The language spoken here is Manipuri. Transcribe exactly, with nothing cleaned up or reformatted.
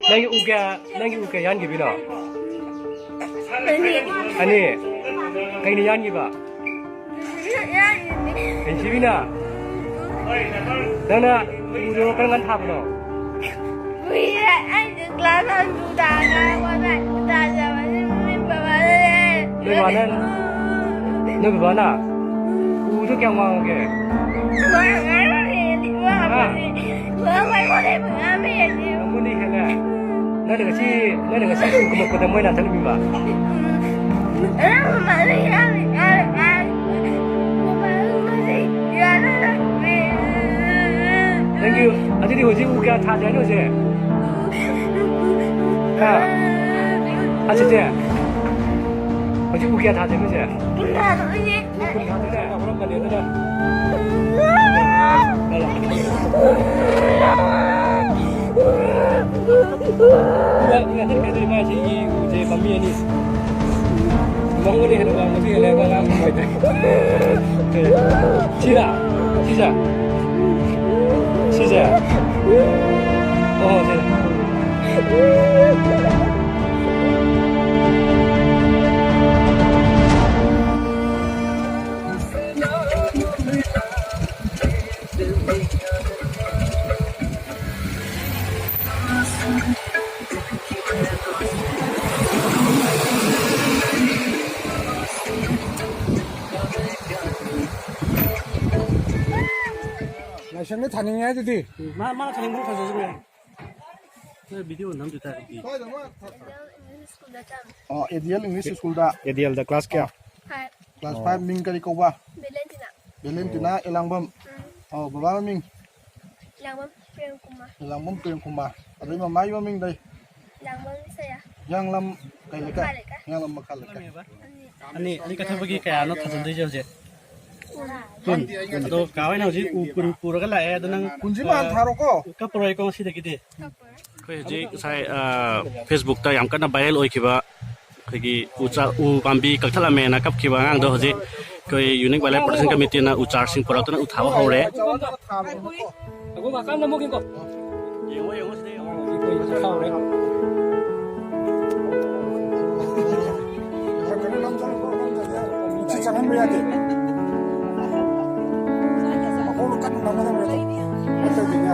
ꯅꯪꯒꯤ ꯎ ꯀꯌꯥ, ꯅꯪꯒꯤ ꯎ ꯀꯌꯥ ꯌꯥꯟꯈꯤꯕꯅꯣ? ꯑꯅꯤ꯫ ꯑꯅꯤ? ꯀꯩꯅ ꯌꯥꯟꯈꯤꯕ? ꯌꯥꯟꯈꯤꯕꯅꯤ꯫ ꯀꯩꯁꯤꯕꯤꯅ? ꯅꯪꯅ ꯎꯗꯣ ꯀꯔꯝ ꯀꯥꯟꯗ ꯊꯥꯕꯅꯣ? ꯀꯨꯏꯔꯦ꯫ ꯑꯩꯗꯤ class one ꯇꯨ ꯇꯥꯔꯒ ꯋꯥꯏ ꯐꯥꯏ ꯇꯥꯖꯕꯅꯤ꯫ ꯃꯃꯤꯡ ꯕꯕꯥꯗ ꯂꯩ꯫ ꯅꯣꯏ ꯕꯕꯥꯅ? ꯅꯣꯏ ꯕꯕꯥꯅ? ꯎꯗꯣ ꯀꯌꯥꯝ ꯋꯥꯡꯉꯒꯦ? ꯋꯥꯡꯉꯦ꯫ ꯍꯥ? ꯅꯪꯉꯣꯟꯗꯩ ꯍꯦꯜꯂꯦ? ꯅꯪꯅ ꯉꯁꯤ, ꯅꯪꯅ ꯉꯁꯤ ꯁ꯭ꯀꯨꯜ ꯀꯨꯝꯃꯛꯄꯗ ꯃꯣꯏ ꯅꯥꯟꯊꯔꯝꯃꯤꯕ? ꯅꯪꯒꯤ, ꯑꯗꯨꯗꯤ ꯍꯧꯖꯤꯛ ꯎ ꯀꯌꯥ ꯊꯥꯗꯦ ꯍꯥꯏꯅꯣ ꯍꯧꯖꯤꯛ? ꯍꯥ? ꯑꯁꯤꯁꯦ? ꯍꯧꯖꯤꯛ ꯎ ꯀꯌꯥ ꯊꯥꯗꯦ ꯍꯥꯏꯅꯣ ꯍꯧꯖꯤꯛ? ꯎ ꯀꯨꯟ ꯊꯥꯗꯣꯏꯅꯦ꯫ ꯍꯧꯔꯝꯕꯅꯦ ꯑꯗꯨꯅ꯫ ꯁꯤꯗ, ꯁꯤꯗ ꯊꯠꯀꯗꯣꯏ ꯃꯥꯁꯤ ꯏ ꯎꯁꯦ ꯄꯥꯝꯕꯤ ꯑꯅꯤ꯫ ꯃꯉꯣꯟꯗ ꯍꯦꯟꯅ ꯋꯥꯡꯕꯁꯨ ꯍꯦꯜꯂꯦ, ꯑꯉꯥꯡ ꯑꯣꯏꯗ꯭ꯔꯦ꯫ ꯁꯤꯔꯥ? ꯁꯤꯁꯦ? ꯁꯤꯁꯦ? ꯑꯣ, ꯁꯤꯗ꯫ ꯂꯥꯏꯁꯪꯗ ꯊꯥꯅꯤꯡꯉꯦ ꯍꯥꯏꯗꯨꯗꯤ꯫ ꯃꯥ, ꯃꯥ ꯊꯥꯅꯤꯡꯕ ꯊꯥꯖꯁꯅꯨ꯫ ꯅꯣꯏ video ꯅꯝꯗꯣꯏ ꯇꯥꯔꯗꯤ꯫ ꯑꯣ, ꯑꯦ ꯗꯤ ꯑꯦꯜ English Schoolꯗ꯫ ꯑꯦ ꯗꯤ ꯑꯦꯜꯗ class ꯀꯌꯥ? Five꯫ Class ꯑꯣ꯫ Five꯫ ꯃꯤꯡ ꯀꯔꯤ ꯀꯧꯕ? ꯚꯦꯂꯦꯟꯇꯤꯅꯥ꯫ ꯚꯦꯂꯦꯟꯇꯤꯅꯥ ꯑꯣ꯫ ꯑꯦꯂꯥꯡꯕꯝ꯫ ꯎꯝ꯫ ꯑꯣ, ꯕꯕꯥ ꯃꯃꯤꯡ? ꯏꯌꯥꯝꯕꯝ ꯄ꯭ꯔꯦꯝ ꯀꯨꯃꯥꯔ꯫ ꯏꯌꯥꯝꯕꯝ ꯄ꯭ꯔꯦꯝ ꯀꯨꯃꯥꯔ꯫ ꯑꯗꯩ ꯃꯃꯥꯒꯤ ꯃꯃꯤꯡꯗꯩ? ꯏꯌꯥꯝꯕꯝ ꯁꯌꯥ꯫ ꯍꯤꯌꯥꯡꯂꯝ ꯀꯩ ꯂꯩꯀꯥꯏ? ꯃꯈꯥ ꯂꯩꯀꯥꯏ꯫ ꯍꯤꯌꯥꯡꯂꯝ ꯃꯈꯥ ꯂꯩꯀꯥꯏ꯫ ꯑꯅꯤ꯫ ꯑꯅꯤ, ꯑꯅꯤ ꯀꯛꯊꯠꯄꯒꯤ ꯀꯌꯥꯅꯣ ꯊꯥꯖꯤꯟꯗꯣꯏꯁꯦ ꯍꯧꯖꯤꯛ? ꯀꯨꯟ꯫ ꯀꯨꯟ꯫ ꯑꯗꯣ ꯀꯥ ꯍꯣꯏꯅ ꯍꯧꯖꯤꯛ ꯎ ꯀꯨꯟ ꯄꯨꯔꯒ ꯂꯥꯛꯑꯦ, ꯑꯗꯣ ꯅꯪ, ꯀꯨꯟꯁꯤꯃ ꯍꯥꯟꯅ ꯑ, ꯊꯥꯔꯣꯀꯣ꯫ ꯀꯞꯄꯔꯣꯏꯀꯣ ꯉꯁꯤꯗꯒꯤꯗꯤ? ꯀꯞꯄꯔꯣꯏ꯫ ꯑꯩꯈꯣꯏ ꯍꯧꯖꯤꯛ ꯉꯁꯥꯏ, ꯑ, Facebookꯇ ꯌꯥꯝ ꯀꯟꯅ viral ꯑꯣꯏꯈꯤꯕ ꯑꯩꯈꯣꯏꯒꯤ ꯎ ꯆꯥ-, ꯎ ꯄꯥꯝꯕꯤ ꯀꯛꯊꯠꯂꯝꯃꯦꯅ ꯀꯞꯈꯤꯕ ꯑꯉꯥꯡꯗꯣ ꯍꯧꯖꯤꯛ ꯑꯩꯈꯣꯏ Unique Wildlife Protection Committeeꯅ ꯎ ꯆꯥꯔꯁꯤꯡ ꯄꯨꯔꯛꯇꯨꯅ ꯎ ꯊꯥꯕ ꯍꯧꯔꯦ꯫ ꯌꯦꯡꯉꯣ, ꯌꯦꯡꯉꯣ, ꯁꯤꯗ ꯌꯦꯡꯉꯣ꯫ ꯑꯩꯈꯣꯏ ꯁꯥꯎꯔꯦ꯫ ꯅꯨꯡꯁꯤꯠ ꯆꯪꯍꯟꯕ ꯌꯥꯗꯦ꯫ ꯃꯈꯣꯡꯗꯣ ꯀꯟꯅ ꯅꯝꯒꯗꯕꯅꯦ꯫ ꯅꯠꯇ꯭ꯔꯗꯤꯅꯦ,